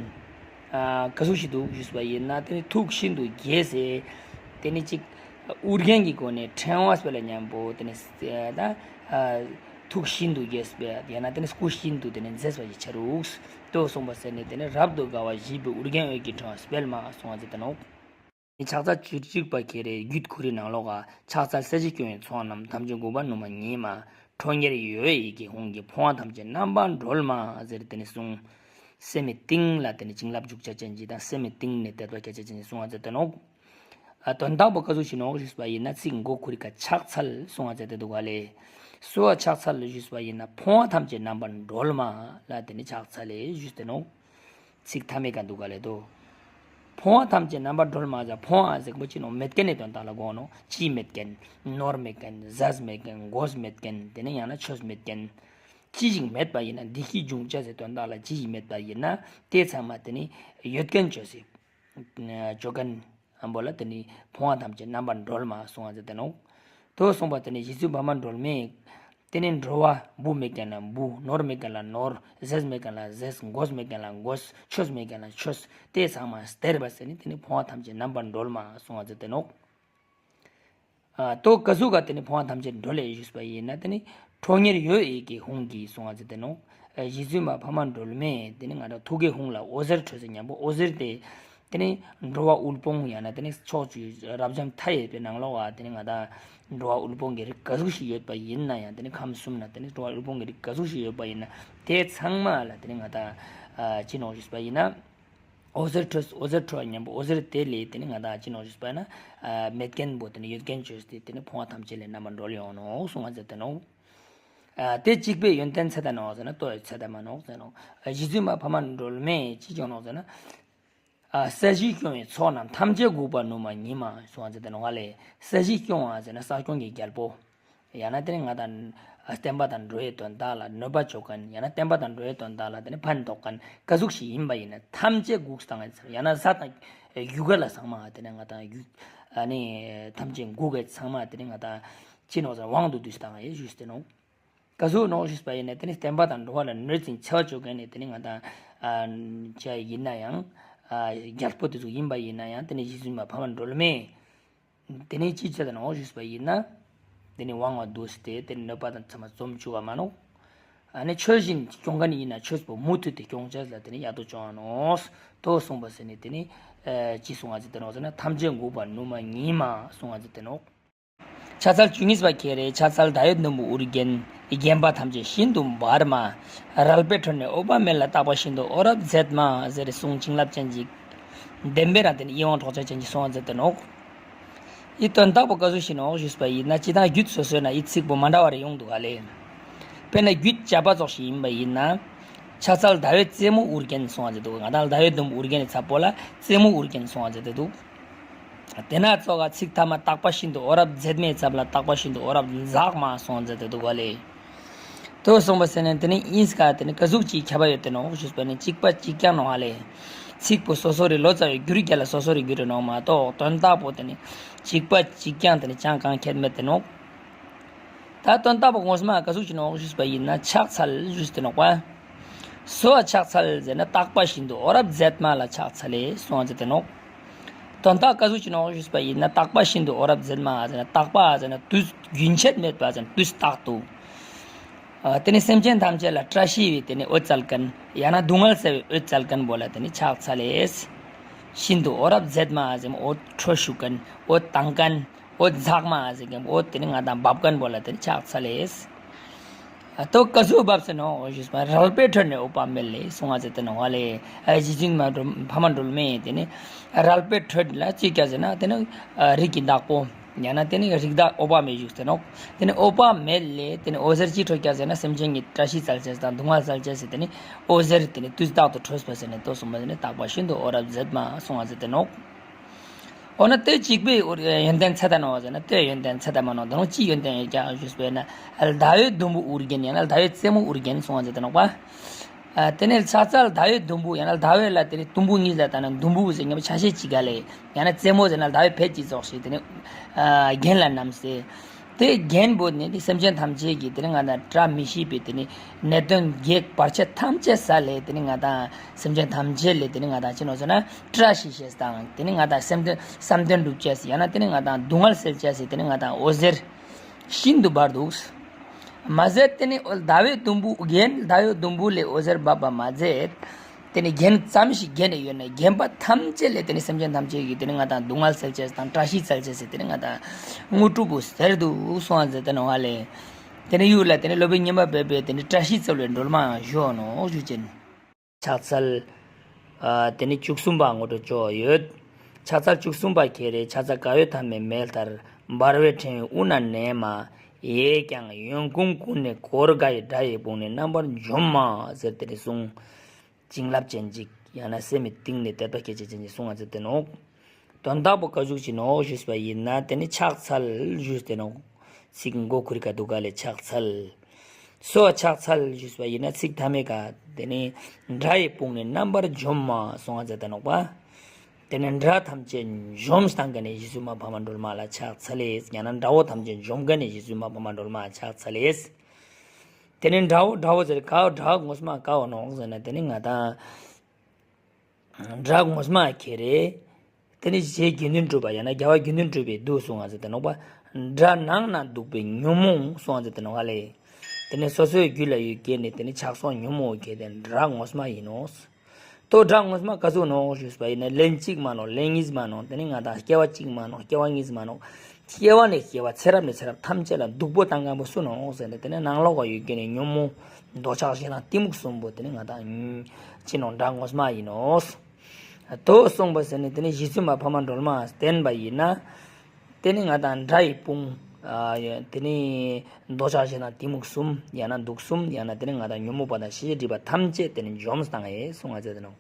ཨ་ག་ཟུག་ཞིག་འདུག་ཞུས་པ་ཡིན་ན་དེ་ནི་ཐུགས་ཤིན་ཏུ་དགྱེས་སེ་དེ་ནི་གཅིག་ཨོ་རྒྱན་གྱི་སྒོ་ནས་ཕྲེང་བ་སྤེལ་ལ་མཉམ་པོ་དེ་ནི་ད་ཨ་ཐུགས་ཤིན་ཏུ་དགྱེས་པའི་ཡང་ན་དེ་ནི་སྐུ་ཤིན་ཏུ་དེ་ནི་མཛེས་པ་ཞིག་ཆ་རུག་དོ་གསུངས་པ་ཟེར་ནས་དེ་ནི་རབ་ཏུ་དགའ་བ་བཞད་པའི། ཨོ་རྒྱན་འོད་ཀྱི་ཕྲེང་བ་སྤེལ་མ་གསུང་བ་མཛད་དེ་ནོག་ཕྱག་འཚལ་བཅུ་གཅིག་པ་ཁྱེར་རེ། རྒྱུད་ཁུ་རིའི་ནང་ལོགས་ཀ་ཕྱག་འཚལ་སྲས་བཅས་སྐྱོང་བའི་ཚོགས་རྣམས། དམ་ཅན་གུས་པ་ནུས་མ་ཉིད་མ། ཁྲོ་གཉེར་འོད་ཡི་གེ་ཧཱུྃ་གི་ཕོ་བྲང་ཐམས་ཅད་རྣམ་པར་སྒྲོལ་མ་ཟེར་དེ་ནི་གསུངས། སེམས་མི་གཏིང་ལ་དེ་ནི་བྱིན་རླབས་འཇུག་བྱ་ཅན་ཅིག་དང་སེམས་མི་གཏིང་ནས་དད་པ་སྐྱེ་བྱ་ཅན་ཅིག་གསུང་བ་མཛད་དེ་ནོག་ཨ་དོན་དག་པོ་ག་ཟུག་ཞིག་ནོག་ཞུས་པ་ཡིན་ན་ཚིག་མགོ་ཁུ་རི་ཀ་ཕྱག་འཚལ་གསུང་བ་མཛད་དེ་འདུག་ག་ལེ། གསོལ་བ་ཕྱག་འཚལ་ལ་ཞུས་པ་ཡིན་ན་ཕོངས་པ་ཐམས་ཅད་རྣམ་པར་སྒྲོལ་མ་ལ་དེ་ནི་ཕྱག་འཚལ་ལེ་ཞུས་ཏེ་ནོག། ཚིག་ཐ་མའི་ཀ་འདུག་ག་ལེ་དོ། ཕོངས་པ་ཐམས་ཅད་རྣམ་པར་སྒྲོལ་མ་ཟེར་ཕོངས་པ་ཟེར་པོ་ཅི་ནོག་མེད་མཁན་ནི་དོན་དག་ལ་གོ་ནོག། ཅི་མེད་མཁན། ནོར་མེད་མཁན། ཟས་མེད་མཁན། གོས་མེད་མཁན། དེ་ནི་ཡང་ན་ཆོས་མེད་མཁན། ཅི་ཞིག་མེད་པ་ཡིན་ན་འདི་སྐྱིད་འབྱུང་བྱ་ཟེར་དོན་དག་ལ་ཅི་ཞིག་མེད་པ་ཡིན་ན་དེ་ཚང་མ་དེ་ནི་ཡོད་མཁན་བཅོས་སེ། ཅོ་མཁན་ཨམ་བོ་ལ་དེ་ནི་ཕོངས་པ་ཐམས་ཅད་རྣམ་པར་སྒྲོལ་མ་གསུང་བ་ཟེར་ཏེ་ནོག། དོ་གསུངས་པ་དེ་ནི་རྗེ་བཙུན་འཕགས་མ་སྒྲོལ་མས་དེ་ནི་འགྲོ་བ་བུ་མེད་མཁན་ལ་བུ། ནོར་མེད་མཁན་ལ་ནོར། ཟས་མེད་མཁན་ལ་ཟས། གོས་མེད་མཁན་ལ་གོས། ཆོས་མེད་མཁན་ལ་ཆོས། དེ་ཚང་མ་སྟེར་བ་ཟེར་ནི་དེ་ནི་ཕོངས་པ་ཐམས་ཅད་རྣམ་པར་སྒྲོལ་མ་གསུང་བ་ཟེར་ཏེ་ནོག། ཨ་དོ་ཀ་ཟུག་ག་དེ་ནི་ཕོངས་པ་ཐམས་ཅད་སྒྲོལ་ལེ་ཞུས་པ་ཡིན་ན་དེ་ནི་ཁྲོ་གཉེར་ཡོད་ཡིད་ཀྱི་ཧཱུྃ་གིས་གསུང་བ་ཟེར་ཏེ་ནོག། ཨ་རྗེ་བཙུན་མ་འཕགས་མ་སྒྲོལ་མས་དེ་ནི་ང་དང་ཐུགས་ཀའི་ཧཱུྃ་ལ་འོད་ཟེར་འཕྲོས་ཟེར་ཉམ་པོ་འོད་ཟེར་དེ་དེ་ནི་འགྲོ་བ་དབུལ་ཕོངས་ཡང་ན་དེ་ནི་ཕྱོགས་བཅུའི་རབ་འབྱམས་མཐའ་ཡས་པའི་ནང་ལོགས་ལ་དེ་ནི་ང་དང་འགྲོ་བ་དབུལ་ཕོངས་ཀྱི་རིགས་ག་ཟུག་ཞིག་ཡོད་པ་ཡིན་ན་ཡང་དེ་ནི་ཁམས་གསུམ་ན་དེ་ནི་འགྲོ་བ་དབུལ་ཕོངས་ཀྱི་རིགས་ག་ཟུག་ཞིག་ཡོད་པ་ཡིན་ན་དེ་ཚང་མ་ལ་དེ་ནི་ང་དང་ཨ་ཅི་ནོག་ཞུས་པ་ཡིན་ན། འོད་ཟེར་འཕྲོས། འོད་ཟེར་འཕྲོ་བ་ཉམ་པོ་འོད་ཟེར་དེ་ལས་དེ་ནི་ང་དང་ཅི་ནོག་ཞུས་པ་ན་ཨ་མེད་མཁན་བོ་དེ་ནི་ཡོད་མཁན་བཅོས་ཏེ་དེ་ནི་ཕོངས་པ་ཐམས་ཅད་ལས་རྣམ་པར་སྒྲོལ་ཡོང་ནོག་གསུང་བ་ཟེར་ཏེ་ནོག། ཨ་དེ་གཅིག་པའི་ཡོན་ཏན་ཚད་ལྡན་ནོག་ཟེར་ན་ལྟོ་ཡི་ཚད་ལྡན་མ་ནོག་ཟེར་ནོག། ཨ་རྗེ་བཙུན་མ་འཕགས་མ་སྒྲོལ་མས་ཅི་བྱུང་ནོག་ཟེར་ན། ཨ་ས་གཞི་སྐྱོང་བའི་ཚོགས་རྣམས་ཐམས་ཅད་འགུགས་པ་ནུ་མ་ཉིད་མ་གསུང་བ་ཟེར་ཏེ་ནོག་ལེ། ས་གཞི་སྐྱོང་བ་ཟེར་ན་ས་སྐྱོང་གི་རྒྱལ་པོ། ཡང་ན་དེ་ནི་ང་དང་ཨ་བསྟན་པ་དང་འགྲོ་བའི་དོན་དག་ལ་གནོད་པ་བཅོ་མཁན། ཡང་ན་བསྟན་པ་དང་འགྲོ་བའི་དོན་དག་ལ་དེ་ནི་ཕན་འདོགས་མཁན་ག་ཟུག་ཞིག་ཡིན་པ་ཡིན་ན་ཐམས་ཅད་འགུགས་བཏང་ཡིན་ཟེར། ཡང་ན་ས་དང་ཡུལ་ག་ལ་ཚང་མ་དེ་ནི་ང་དང་ཡུལ་ཨ་ནི་ཐམས་ཅད་འགུགས་ག་ཚང་མ་དེ་ནི་ང་དང་ཅི་ནོག་ཟེར་དབང་དུ་བསྡུས་བཏང་ཡིན་ཞུས་ཏེ་ནོག། ག་ཟུག་ནོག་ཞུས་པ་ཡིན་ན་དེ་ནི་བསྟན་པ་དང་འགྲོ་བ་ལ་གནོད་ཅིང་འཚེ་བ་བཅོ་མཁན་ནི་དེ་ནི་ང་དང་ཨ་ཅི་ཡིན་ན་ཡང་ཨ་རྒྱལ་པོ་དེ་ཚོ་ཡིན་པ་ཡིན་ན་ཡང་དེ་ནི་རྗེ་བཙུན་མ་འཕགས་མ་སྒྲོལ་མས། དེ་ནས་ཅི་བྱེད་དེ་ནོག་ཞུས་པ་ཡིན་ན། དེ་ནས་དབང་བ་བསྡུས་ཏེ་དེ་ནས་གནོད་པ་དང་ཚང་མ་འཇོམས་བཅུག་ག་མ་ནོག། ཨ་ནི་ཆོས་བཞིན་སྐྱོང་མཁན་ཡིན་ན་ཆོས་པོ་མུ་མཐུད་དེ་སྐྱོང་བྱས་ལ་དེ་ནས་ཡག་ཏུ་སྐྱོང་ང་ནོག། དོ་གསུངས་པ་ཟེར་ནས་དེ་ནས་ཅི་གསུང་བ་ཟེར་དེ་ནོག་ཟེར་ན་ཐམས་ཅད་འགུགས་པ་ནུ་མ་ཉིད་མ་གསུང་བ་ཟེར་དེ་ནོག། ཕྱག་འཚལ་བཅུ་གཉིས་པ་ཁྱེར་རེ། ཕྱག་འཚལ་ཟླ་འོད་ཟླུམ་པོ་དབུར་བརྒྱན། བརྒྱན་པ་ཐམས་ཅད་ཤིན་ཏུ་འབར་མ། རལ་པའི་ཁྲོད་ནས་འོད་དཔག་མེད་ལ། རྟག་པ་ཤིན་ཏུ་འོད་རབ་མཛད་མ། ཟེར་གསུང་བྱིན་རླབས་ཅན་ཅིག། བདེན་པའི་རང་བདེན་ཡིད་དབང་འཕྲོག་བྱ་ཅན་གྱི་གསུང་བ་མཛད་དེ་ནོག། འི་དོན་དག་པོ་ག་ཟུག་ཞིག་ནོག་ཞུས་པ་ཡིན་ན་སྤྱིར་བཏང་རྒྱུད་སོ་སོའི་ནང་འི་ཚིག་པོ་མ་འདྲ་བ་རེ་ཡོང་འདུག་ག་ལེ། དཔེར་ན་རྒྱུད་བྱ་བ་ཙོགས་ཤིག་ཡིན་པ་ཡིན་ན། ཕྱག་འཚལ་ཟླ་འོད་རྩེ་མོ་དབུར་བརྒྱན་གསུང་བ་མཛད་དེ་འདུག། ང་དང་ཟླ་འོད་ཟླུམ་པོ་དབུར་བརྒྱན་ནི་ཚབ་པོ་ལ་རྩེ་མོ་དབུར་བརྒྱན་གསུང་བ་མཛད་དེ་འདུག། དེ་ན་ཙོགས་ཀ་ཚིག་ཐ་མ་རྟག་པ་ཤིན་ཏུ་འོད་རབ་མཛད་མའི་ཚབ་ལ་རྟག་པ་ཤིན་ཏུ་འོད་རབ་འཛག་མ་གསུང་བ་མཛད་དེ་འདུག་ག་ལེ། དོ་གསུངས་པ་ཟེར་ནས་དེ་ནི་ཨིན་སྐ་དེ་ནི་ག་ཟུག་ཅིག་ཁྱབ་པ་ཡོད་དེ་ནོག་ཞུས་པ་ནི་གཅིག་པ་གཅིག་རྐྱང་ནོག་ཧ་ལེ། ཚིག་པོ་སོ་སོ་རེ་ལོ་ཙཱ་བའི་འགྱུར་རྒྱལ་ལ་སོ་སོ་རེ་འགྱུར་རེ་ནོག་མ་གཏོགས་དོན་དག་པོ་དེ་ནི་གཅིག་པ་གཅིག་རྐྱང་དེ་ནི་ཅང་གང་ཁྱད་མེད་དེ་ནོག། ད་དོན་དག་པོ་ངོ་མ་ག་ཟུག་ཅིག་ནོག་ཞུས་པ་ཡིན་ན་ཕྱག་འཚལ་ཞུས་ཏེ་ནོག་པ། གསོལ་བ་ཕྱག་འཚལ་ཟེར་ན་རྟག་པ་བཞིན་དུ་འོད་རབ་མཛད་མ་ལ་ཕྱག་འཚལ་ལེ་གསུང་བ་མཛད་དེ་ནོག། དོན་དག་ག་ཟུག་ཅིག་ནོག་ཞུས་པ་ཡིན་ན་རྟག་པ་བཞིན་དུ་འོད་རབ་མཛད་མ་ཟེར་ན་རྟག་པ་ཟེར་ན་དུས་རྒྱུན་ཆད་མེད་པ་ཟེར་ན་དུས་རྟག་ཏུ། ཨ་དེ་ནི་སེམས་ཅན་ཐམས་ཅད་ལ་བཀྲ་ཤིས་པའི་དེ་ནི་འོད་སྩལ་མཁན་ཡང་ན་སྡུག་བསྔལ་སེལ་བའི་འོད་སྩལ་མཁན་པོ་ལ་དེ་ནི་ཕྱག་འཚལ་ལེ། ཤིན་ཏུ་འོད་རབ་མཛད་མ་ཟེར་ན་འོད་འཕྲོ་ཞུ་མཁན་འོད་བཏང་མཁན། འོད་འཛག་མ་ཟེར་མཁན་འོད་དེ་ནི་ང་དང་འབབ་མཁན་པོ་ལ་དེ་ནི་ཕྱག་འཚལ་ལེ། ཨ་དོ་ག་ཟུག་འབབ་ཟེར་ནོག་ཞུས་པ་རལ་པའི་ཁྲོད་ནས་འོད་དཔག་མེད་ལས་གསུང་བ་མཛད་དེ་ནོག་ཧ་ལེ། ཨ་རྗེ་བཙུན་མ་སྒྲོལ་འཕགས་མ་སྒྲོལ་མས་དེ་ནི་རལ་པའི་ཁྲོད་ལ་ཅི་ཀྱག་ཟེར་ན་དེ་ནི་ཨ་རིགས་ཀྱི་བདག་པོ་ཡང་ན་དེ་ནི་རིགས་བདག་འོད་དཔག་མེད་བཞུགས་ཟེར་ནོག། དེ་ནི་འོད་དཔག་མེད་ལས་དེ་ནི་འོད་ཟེར་ཅི་འཕྲོ་ཀྱག་ཟེར་ན་སེམས་ཅན་གྱི་བཀྲ་ཤིས་སྩལ་ཅེས་དང་སྡུག་བསྔལ་སྩལ་ཅེས་ཟེར་དེ་ནི་འོད་ཟེར་དེ་ནི་དུས་རྟག་ཏུ་འཕྲོས་པ་ཟེར་ནི་དོ་གསུངས་པ་ཟེར་ནི་རྟག་པ་བཞིན་དུ་འོད་རབ་མཛད་མ་གསུང་བ་མཛད་དེ་ནོག། འོ་ན་དེ་གཅིག་པའི་ཡོན་ཏན་ཚད་ལྡན་ནོག་ཟེར་ན་དེ་ཡོན་ཏན་ཚད་ལྡན་མ་ནོག། དེ་ནོག་ཅི་ཡོན་ཏན་ཡོད་ཀྱག་ཞུས་པས་ན་ཟླ་འོད་ཟླུམ་པོ་དབུར་བརྒྱན་ཡང་ན་ཟླ་འོད་རྩེ་མོ་དབུར་བརྒྱན་གསུང་བ་མཛད་དེ་ནོག་པ། ཨ་དེ་ནས་ཕྱག་འཚལ་ཟླ་འོད་ཟླུམ་པོ་ཡང་ན་ཟླ་འོད་ལ་དེ་ནི་དུམ་བུ་གཉིས་ལ་ད་ན་ཟླུམ་པོ་ཟེར་མཁན་པོ་ཆ་ཤས་གཅིག་ག་ལེ། ཡང་ན་རྩེ་མོ་ཟེར་ན་ཟླ་འོད་ཕེད་ཅིག་ཙོགས་ཤིག་དེ་ནི་ཨ་རྒྱན་ལ་བསྣམས་སེ། དེ་རྒྱན་པོ་ནི་དེ་སེམས་ཅན་ཐམས་ཅད་ཀྱི་དེ་ནི་ང་དང་བཀྲ་མི་ཤིས་པའི་དེ་ནི་ནད་གདོན་བགེགས་བར་ཆད་ཐམས་ཅད་སལ་ལེ། དེ་ནི་ང་དང་སེམས་ཅན་ཐམས་ཅད་ལས་དེ་ནི་ང་དང་ཅི་ནོག་ཟེར་ན་བཀྲ་ཤིས་ཤེས་དང་དེ་ནི་ང་དང་སེམས་དོན་བསམ་དོན་འགྲུབ་ཅེས་ཡང་ན་དེ་ནི་ང་དང་སྡུག་བསྔལ་སེལ་ཅེས་དེ་ནི་ང་དང་འོད་ཟེར་ཤིན་ཏུ་འབར་འདུག། མ་ཟད་དེ་ནི་ཟླ་འོད་དུམ་བུ་རྒྱན་ཟླ་འོད་དུམ་བུ་ལས་འོད་ཟེར་འབབ་པ་མ་ཟད། དེ་ནི་རྒྱན་ཙམ་ཞིག་བརྒྱན་ནས་ཡོད་ན་རྒྱན་པ་ཐམས་ཅད་ལས་དེ་ནི་སེམས་ཅན་ཐམས་ཅད་ཀྱི་དེ་ནི་ང་དང་སྡུག་བསྔལ་སེལ་ཅེས་དང་བཀྲ་ཤིས་སྩལ་ཅེས་དེ་ནི་ང་དང་དངོས་གྲུབ་པོ་ཟེར་འདུག་གསུང་བ་མཛད་དེ་ནོག་ཧ་ལེ། དེ་ནི་ཡུལ་ལ་དེ་ནི་སློབ་དཔོན་ཉི་མ་བོས་པས་དེ་ནི་བཀྲ་ཤིས་སྩལ་བའི་སྒྲོལ་མ་ཞུའོ་ནོ་ཞུ་ཅན། ཕྱག་འཚལ། ཨ་དེ་ནི་བཅུ་གསུམ་པ་ངོ་སྤྲོད་ཅོ་ཡོད། ཕྱག་འཚལ་བཅུ་གསུམ་པ་ཁྱེར་རེ། ཕྱག་འཚལ་ག་འོད་ཐ་མའི་མེ་ལྟར། འབར་བའི་ཕྲེང་བའི་དབུས་ན་གནས་མ། ཡས་ཀྱང་གཡོན་བསྐུམ་ཀུན་ནས་བསྐོར་དགའི། དགྲ་ཡི་དཔུང་ནི་རྣམ་པར་འཇོམས་མ་ཟེར་ཏེ་ནི་གསུངས། བྱིན་རླབས་ཅན་ཅིག་ཡང་ན་སེམས་མི་གཏིང་ནས་དད་པ་སྐྱེ་ཅན་ཅིག་གསུངས་པ་ཟེར་ཏེ་ནོག། དོན་དག་པོ་ཀ་ཟུག་ཅིག་ནོག་ཞུས་པ་ཡིན་ན་ཏེ་ནི་ཕྱག་འཚལ་ཞུས་ཏེ་ནོག། ཚིག་མགོ་ཁུར་ཀ་དུག་ག་ལེ་ཕྱག་འཚལ། སོ་ཕྱག་འཚལ་ཞུས་པ་ཡིན་ན་ཚིག་ཐ་མའི་ཀ་ཏེ་ནི་དགྲ་ཡི་དཔུང་ནི་རྣམ་པར་འཇོམས་མ་གསུངས་པ་ཟེར་ཏེ་ནོག་པ། ཏེ་ནི་དགྲ་ཐམས་ཅད་འཇོམས་སྟངས་ཀ་ནི་རྗེ་བཙུན་མ་འཕགས་མ་སྒྲོལ་མ་ལ་ཕྱག་འཚལ་ལེ། ཡང་ན་དགྲ་བོ་ཐམས་ཅད་འཇོམས་ཀ་ནི་རྗེ་བཙུན་མ་འཕགས་མ་སྒྲོལ་མ་ལ་ཕྱག་འཚལ་ལེ། ཏེ་ནི་དགྲ་བོ་དགྲ་བོ་ཟེར་ག་དགྲ་ངོ་མ་ག་བོ་ནོག་ཟེར་ན་ཏེ་ནི་ང་དང་དགྲ་ངོ་མ་ཁྱེ་རེ། ཏེ་ནི་རྗེ་དགེ་འདུན་གྲུབ་པ་ཡང་ན་རྒྱལ་བ་དགེ་འདུན་གྲུབ་པས་འདུག་གསུངས་པ་ཟེར་ཏེ་ནོག་པ། དགྲ་ནང་ན་འདུག་པའི་ཉོན་མོངས་གསུངས་པ་ཟེར་ཏེ་ནོག་ལེ། ཏེ་ནི་སོ་སོའི་རྒྱུད་ལ་ཡོད་ཁན་ནི་ཏེ་ནི་ཆགས་སོགས་ཉོན་མོངས་ཁྱེ་ཏེ་དགྲ་ངོ་མ་ཡིན་ནོག། ཏོ་དགྲ་ངོ་མ་ཀ་ཟུག་ནོག་ཞུས་པ་ཡིན་ན་ལན་གཅིག་མ་ནོག། ལན་གཉིས་མ་ནོག། ཏེ་ནི་ང་དང་སྐྱེ་བ་གཅིག་མ་ནོག། སྐྱེ་བ་གཉིས་མ་ནོག། སྐྱེ་བ་ནས་སྐྱེ་བ་ཚེ་རབས་ནས་ཚེ་རབས་ཐམས་ཅད་ལ་སྡུག་པོ་བཏང་ཁན་པོ་སུ་ནོག་ཟེར་ན་ཏེ་ནི་ནང་ལོགས་ཀ་ཡོད་ཁན་ནི་ཉོན་མོངས་འདོད་ཆགས་ཞེ་སྡང་གཏི་མུག་གསུམ་པོ་ཏེ་ནི་ང་དང་ཅི་ནོག་དགྲ་ངོ་མ་ཡིན་ནོག། ཏོ་གསུངས་པ་ཟེར་ནི་ཏེ་ནི་རྗེ་བཙུན་མ་འཕགས་མ་སྒྲོལ་མ་བསྟེན་པ་ཡིན་ན། ཏེ་ནི་ང་དང་དགྲ་ཡི་དཔུང་། ཨ་ཏེ་ནི་འདོད་ཆགས་ཞེ་སྡང་གཏི་མུག་གསུམ་ཡང་ན་དུག་གསུམ་ཡང་ན་ཏེ་ནི་ང་དང་ཉོན་མོངས་པ་དང་ཤེས་བྱའི་སྒྲིབ་པ་ཐམས་ཅད་ཏེ་ནི་འཇོམས་བཏང་ངེ་གསུངས་པ་ཟེར་ཏེ་ནོག།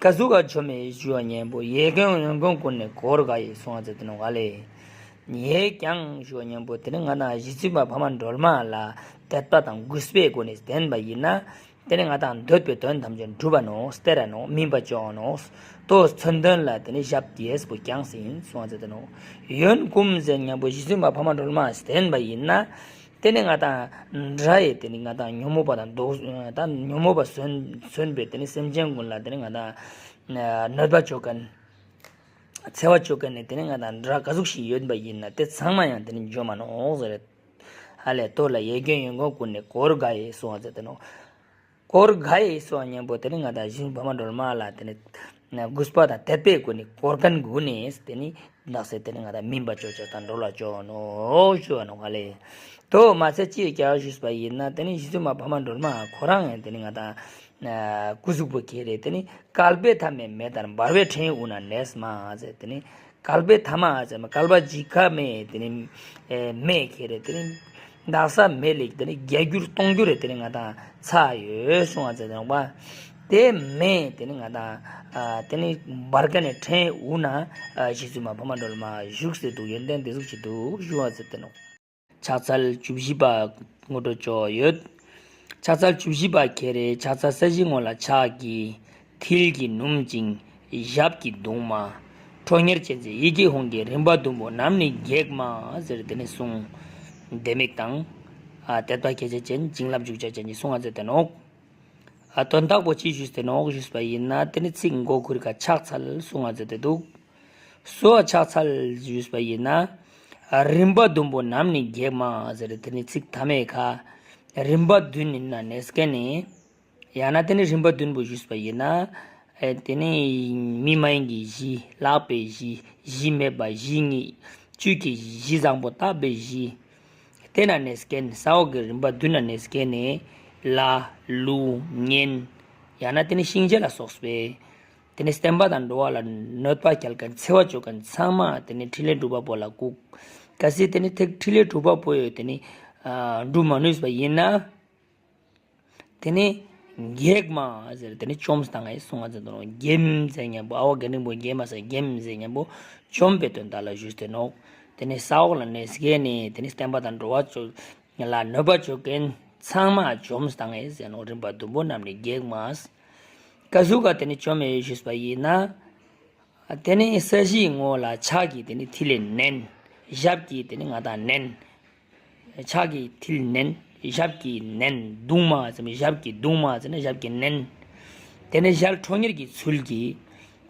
ཀ་ཟུག་ག་འཇོམས་མེ་ཞུ་བ་ཉམ་པོ་ཡས་ཀྱང་གཡོན་བསྐུམ་ཀུན་ནས་བསྐོར་དགའི་གསུངས་པ་ཟེར་ཏེ་ནོག་ལེ། ཡས་ཀྱང་ཞུ་བ་ཉམ་པོ་ཏེ་ནི་ང་དང་རྗེ་བཙུན་མ་འཕགས་མ་སྒྲོལ་མ་ལ་དད་པ་དང་གུས་པའི་སྒོ་ནས་བསྟེན་པ་ཡིན་ན། ཏེ་ནི་ང་དང་འདོད་པའི་དོན་ཐམས་ཅད་འགྲུབ་པ་ནོག། སྟེར་ར་ནོག། སྨིན་པ་ཅོ་ནོག། ཏོ་མཚོན་དོན་ལ་ཏེ་ནི་ཞབས་རྒྱས་པོ་བརྐྱངས་ཟིན་གསུངས་པ་ཟེར་ཏེ་ནོག། གཡོན་བསྐུམ་ཟེར་ཉམ་པོ་རྗེ་བཙུན་མ་འཕགས་མ་སྒྲོལ་མ་བསྟེན་པ་ཡིན་ན། ཏེ་ནི་ང་དང་དགྲ་ཡི་ཏེ་ནི་ང་དང་ཉོན་མོངས་པ་དང་དུག་ད་ཉོན་མོངས་པ་སོན་སོན་པའི་ཏེ་ནི་སེམས་ཅན་ཀུན་ལ་ཏེ་ནི་ང་དང་གནོད་པ་ཅོ་ཁན། འཚེ་བ་ཅོ་ཁན་ནི་ཏེ་ནི་ང་དང་དགྲ་ཀ་ཟུག་ཞིག་ཡོད་པ་ཡིན་ན་ཏེ་ཚང་མ་ཡང་ཏེ་ནི་འཇོམས་མ་ནོག་ཟེར། ཧ་ལས་ཏོ་ལ་ཡས་ཀྱང་གཡོན་བསྐུམ་ཀུན་ནས་བསྐོར་དགའི་གསུངས་པ་ཟེར་ཏེ་ནོག། བསྐོར་དགའི་གསུངས་པ་ཉམ་པོ་ཏེ་ནི་ང་དང་རྗེ་བཙུན་འཕགས་མ་སྒྲོལ་མ་ལ་ཏེ་ནི་གུས་པ་དང་དད་པའི་སྒོ་ནས་བསྐོར་ཁན་གུན་ནས་ཏེ་ནི་དག་ས་ཏེ་ནི་ང་དང་སྨིན་པ་ཅོ་ཅེས་དང་འགྲོ་ལ་ཅོ་ནོག་ཞུ་བ་ནོག་ལེ། ཏོ་མ་ཚད་ཅི་ཡི་ཀ་ཞུས་པ་ཡིན་ན་ཏེ་ནི་རྗེ་བཙུན་མ་འཕགས་མ་སྒྲོལ་མ་ཁོ་རང་ཡང་ཏེ་ནི་ང་དང་སྐུ་གཟུགས་པོ་ཁྱེ་རེ་ཏེ་ནི་བསྐལ་པའི་མཐའ་མའི་མེ་ལྟར་འབར་བའི་ཕྲེང་བའི་དབུས་ན་གནས་མ་ཟེར་ཏེ་ནི། བསྐལ་པའི་མཐའ་མ་ཟེར་མ་བསྐལ་པ་འཇིག་ག་མེ་ཏེ་ནི་མེ་ཁྱེ་རེ་ཏེ་ནི་དག་ས་མེ་ལེགས་ཏེ་ནི་བརྒྱ་འགྱུར་སྟོང་འགྱུར་རེ་ཏེ་ནི་ང་དང་ཚ་ཡོད་གསུངས་པ་ཟེར་ཏེ་ནོག་པ། ཏེ་མེ་ཏེ་ནི་ང་དང་ཨ་ཏེ་ནི་འབར་ཁན་ནི་ཕྲེང་དབུས་ན་ཨ་རྗེ་བཙུན་མ་འཕགས་མ་སྒྲོལ་མ་བཞུགས་སེ་འདུག། ཡོན་ཏན་ཏེ་ཟུག་ཅིག་འདུག་ཞུ་བ་ཟེར་ཏེ་ནོག། ཕྱག་འཚལ་བཅུ་བཞི་པ་ངོ་སྤྲོད་ཅོ་ཡོད། ཕྱག་འཚལ་བཅུ་བཞི་པ་ཁྱེ་རེ་ཕྱག་འཚལ་ས་གཞིའི་ངོས་ལ་ཕྱག་གི་མཐིལ་གྱིས་སྣུམ་ཅིང་ཞབས་ཀྱིས་བརྡུང་མ། ཁྲོ་གཉེར་ཅན་མཛད་ཡི་གེ་ཧཱུྃ་གི་རིམ་པ་བདུན་པོ་རྣམས་ནི་འགེགས་མ་ཟེར་ཏེ་ནི་གསུངས། ལྡེ་མིག་དང་ཨ་དད་པ་སྐྱེ་ཅེས་ཅན་བྱིན་རླབས་འཇུག་ཅེས་ཅན་གྱི་གསུངས་པ་ཟེར་ཏེ་ནོག། ཨ་དོན་དག་པོ་ཅི་ཞུས་ཏེ་ནོག་ཞུས་པ་ཡིན་ན་ཏེ་ནི་ཚིག་མགོ་ཁུར་ཀ་ཕྱག་འཚལ་གསུངས་པ་ཟེར་ཏེ་འདུག། སོ་ཕྱག་འཚལ་ཞུས་པ་ཡིན་ན་རིམ་པ་བདུན་པོ་རྣམས་ནི་འགེགས་མ་ཟེར་ཏེ་ནི་ཚིག་མཐའ་མའི་ཁ་རིམ་པ་བདུན་ཡིན་ན་གནས་ཁན་ནི་ཡང་ན་ཏེ་ནི་རིམ་པ་བདུན་པོ་ཞུས་པ་ཡིན་ན་ཨེ་ཏེ་ནི་མི་མ་ཡིན་གྱི་གཞི། ལྷག་པའི་གཞི། གཞི་མེད་པ་གཞི་གཉིས། བཅུད་ཀྱི་གཞི་བཟང་པོ་དག་པའི་གཞི། ཏེ་ན་གནས་ཁན་ས་འོག་གི་རིམ་པ་བདུན་ན་གནས་ཁན་ནི་ལྷ་ཀླུ་གཉན་ཡང་ན་ཏེ་ནི་གཤིན་རྗེ་ལ་སོགས་པའི་ཏེ་ནི་བསྟན་པ་དང་འགྲོ་བ་ལ་གནོད་པ་སྐྱལ་ཁན་འཚེ་བ་ཅོ་ཁན་ཚང་མ་ཏེ་ནི་ཕྲིན་ལས་སྒྲུབ་པ་པོ་ལ་བཀུག། གལ་སྲིད་ཏེ་ནི་ཐེག་ཕྲིན་ལས་སྒྲུབ་པ་པོ་ཡོད་ཏེ་ནི་ཨ་སྒྲུབ་མ་ནུས་པ་ཡིན་ན། ཏེ་ནི་འགེགས་མ་ཟེར་ཏེ་ནི་བཅོམ་བཏང་ངེ་གསུངས་པ་ཟེར་ཏེ་ནོག། འགེམས་ཟེར་ཉམ་པོ་ཨ་བ་དགེ་འདུན་པོ་འགེམས་མ་ཟེར་འགེམས་ཟེར་ཉམ་པོ་བཅོམ་པའི་དོན་དག་ལ་ཞུས་ཏེ་ནོག། ཏེ་ནི་ས་འོག་ལ་གནས་ཁན་ནི་ཏེ་ནི་བསྟན་པ་དང་འགྲོ་བ་ཅོ་ལ་གནོད་པ་ཅོ་ཁན་ཚང་མ་བཅོམ་བཏང་ངེ་ཟེར་ནོག། རིམ་པ་བདུན་པོ་རྣམས་ནི་འགེགས་མ། ཀ་ཟུག་ག་ཏེ་ནི་བཅོམ་མེ་ཞུས་པ་ཡིན་ན། ཏེ་ནི་ས་གཞིའི་ངོས་ལ་ཕྱག་གི་ཏེ་ནི་མཐིལ་ལས་མནན། ཞབས་ཀྱིས་ཏེ་ནི་ང་དང་མནན། ཕྱག་གི་མཐིལ་མནན། ཞབས་ཀྱིས་མནན། བརྡུང་མ་ཟེར་ན་ཞབས་ཀྱིས་བརྡུང་མ་ཟེར་ན་ཞབས་ཀྱིས་མནན། ཏེ་ནི་ཞལ་ཁྲོ་གཉེར་གྱི་ཚུལ་གྱིས་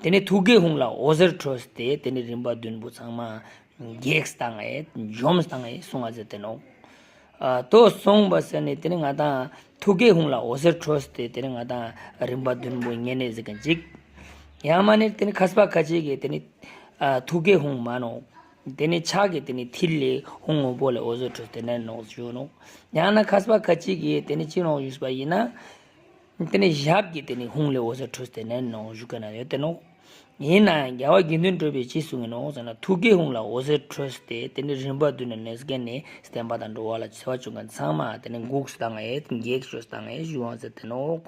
ཏེ་ནི་ཐུགས་ཀའི་ཧཱུྃ་ལ་འོད་ཟེར་འཕྲོས་ཏེ་ཏེ་ནི་རིམ་པ་བདུན་པོ་ཚང་མ་འགེགས་བཏང་ངེ་འཇོམས་བཏང་ངེ་གསུངས་པ་ཟེར་ཏེ་ནོག། ཨ་ཏོ་གསུངས་པ་ཟེར་ནི་ཏེ་ནི་ང་དང་ཐུགས་ཀའི་ཧཱུྃ་ལ་འོད་ཟེར་འཕྲོས་ཏེ་ཏེ་ནི་ང་དང་རིམ་པ་བདུན་པོ་ཉེ་ནས་ཟེར་ཁན་ཅིག། ཡང་མ་ནི་ཏེ་ནི་མཁས་པ་ཁ་ཅིག་གིས་ཏེ་ནི་ཨ་ཐུགས་ཀའི་ཧཱུྃ་མ་ནོག། ཏེ་ནི་ཕྱག་གི་ཏེ་ནི་མཐིལ་ལས་ཧཱུྃ་སྔོན་པོ་ལས་འོད་ཟེར་འཕྲོས་ཏེ་མནན་ནོག་ཞུ་ནོག། ཡང་ན་མཁས་པ་ཁ་ཅིག་གིས་ཏེ་ནི་ཅི་ནོག་ཞུས་པ་ཡིན་ན། ཏེ་ནི་ཞབས་ཀྱི་ཏེ་ནི་ཧཱུྃ་ལས་འོད་ཟེར་འཕྲོས་ཏེ་མནན་ནོག་ཞུ་ཁན་ཡོད་ཏེ་ནོག། ཡིན་ནའང་རྒྱལ་བ་དགེ་འདུན་གྲུབ་པས་ཅི་གསུངས་ཡིན་ནོག་ཟེར་ན། ཐུགས་ཀའི་ཧཱུྃ་ལ་འོད་ཟེར་འཕྲོས་ཏེ། དེ་ནས་རིམ་པ་བདུན་ནས་ནེ་སྐྱེས་ནས་བསྟན་པ་དང་འགྲོ་བ་ལ་འཚེ་བ་བཅུག་མཁན་ཚང་མ་དེ་ནས་འགུགས་བཏང་ངེ་གེགས་ཤོས་བཏང་ངེ་ཞུ་བ་ཟེར་ཏེ་ནོག།